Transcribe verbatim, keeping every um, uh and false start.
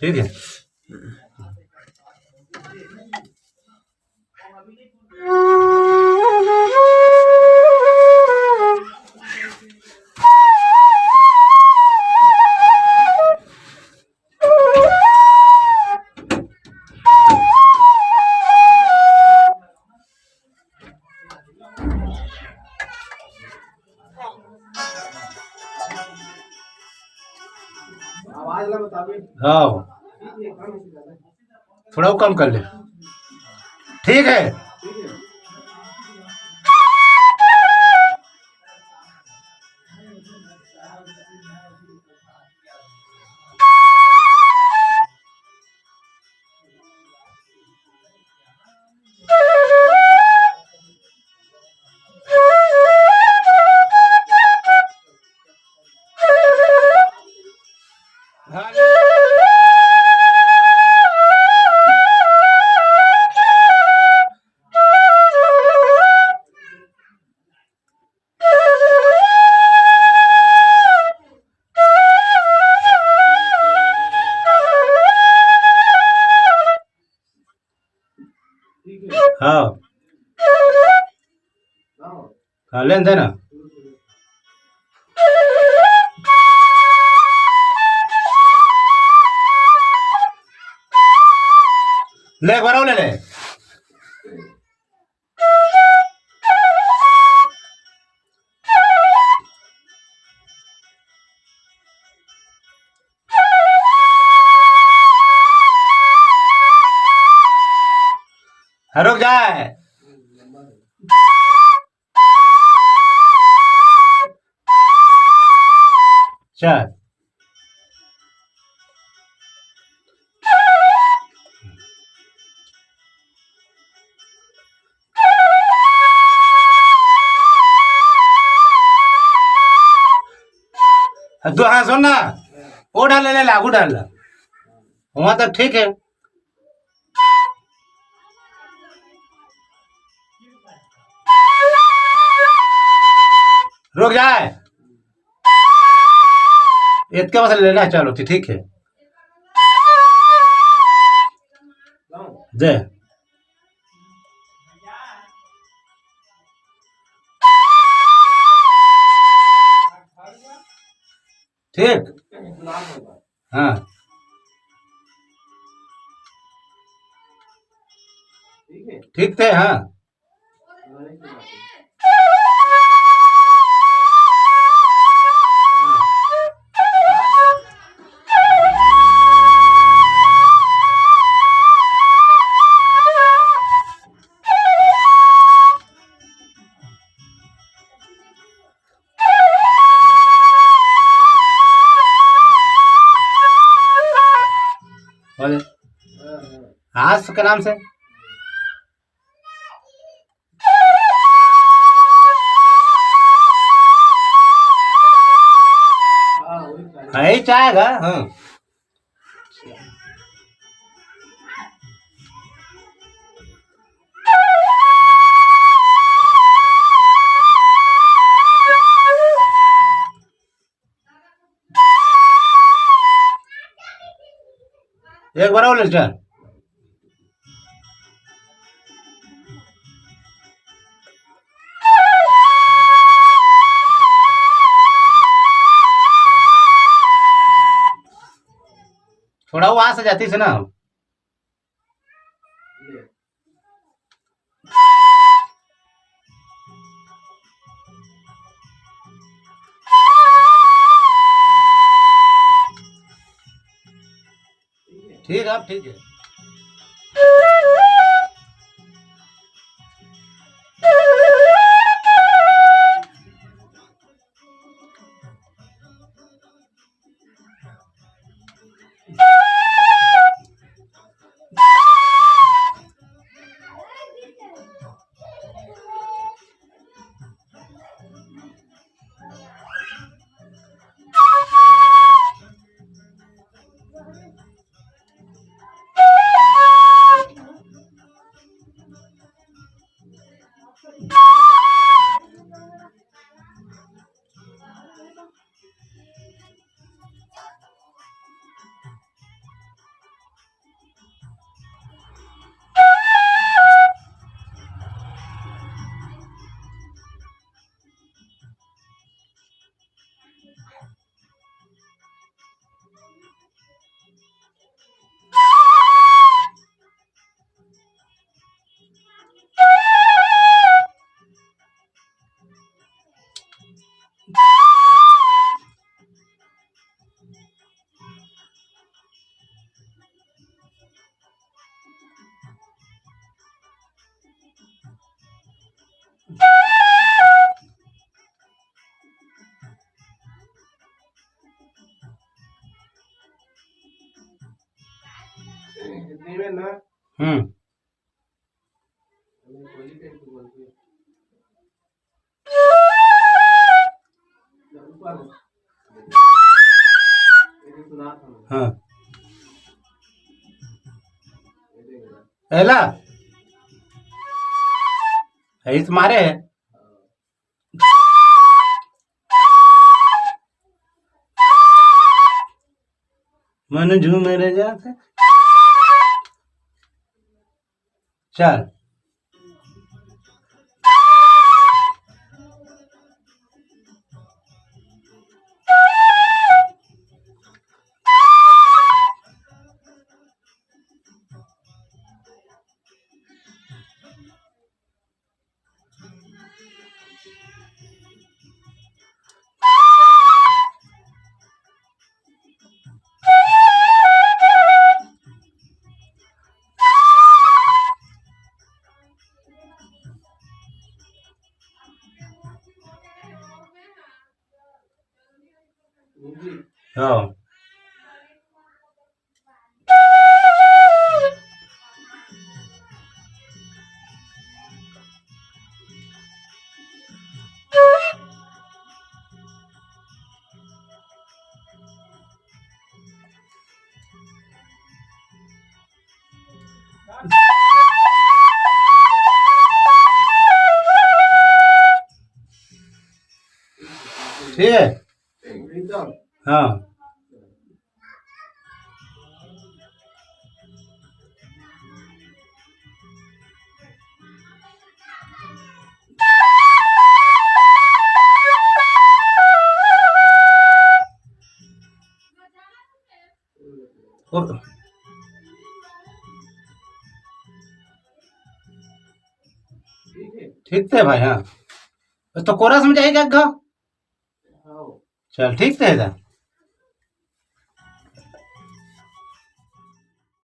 ठीक है। हाँ, थोड़ा कम कर ले। ठीक है। हाँ। हाँ, लेन देना। ले, एक बार और ले ले। हाँ, रुक जाए। चल। दो, हाँ, सुन ना, वो डाल ले, लागू डाल ले, वहां तक ठीक है। रुक जाए, इतके बस लेना, चलो, ठीक है। जय। ठीक। हाँ, ठीक थे। हाँ। बोले, आज के नाम से। हाँ, यही चाहेगा। हाँ। एक बार और ले चल। थोड़ा वो आ से जाती से ना। ठीक है, अब ठीक है। हम्म। हाँ। एला ऐस मारे हे। मन झूमे रह जाथे। चल। हाँ। ठीक है। हाँ। ओ, ठीक थे भाई। हाँ, तो कोरस में जाएगा एक घाव। चल, ठीक थे दा।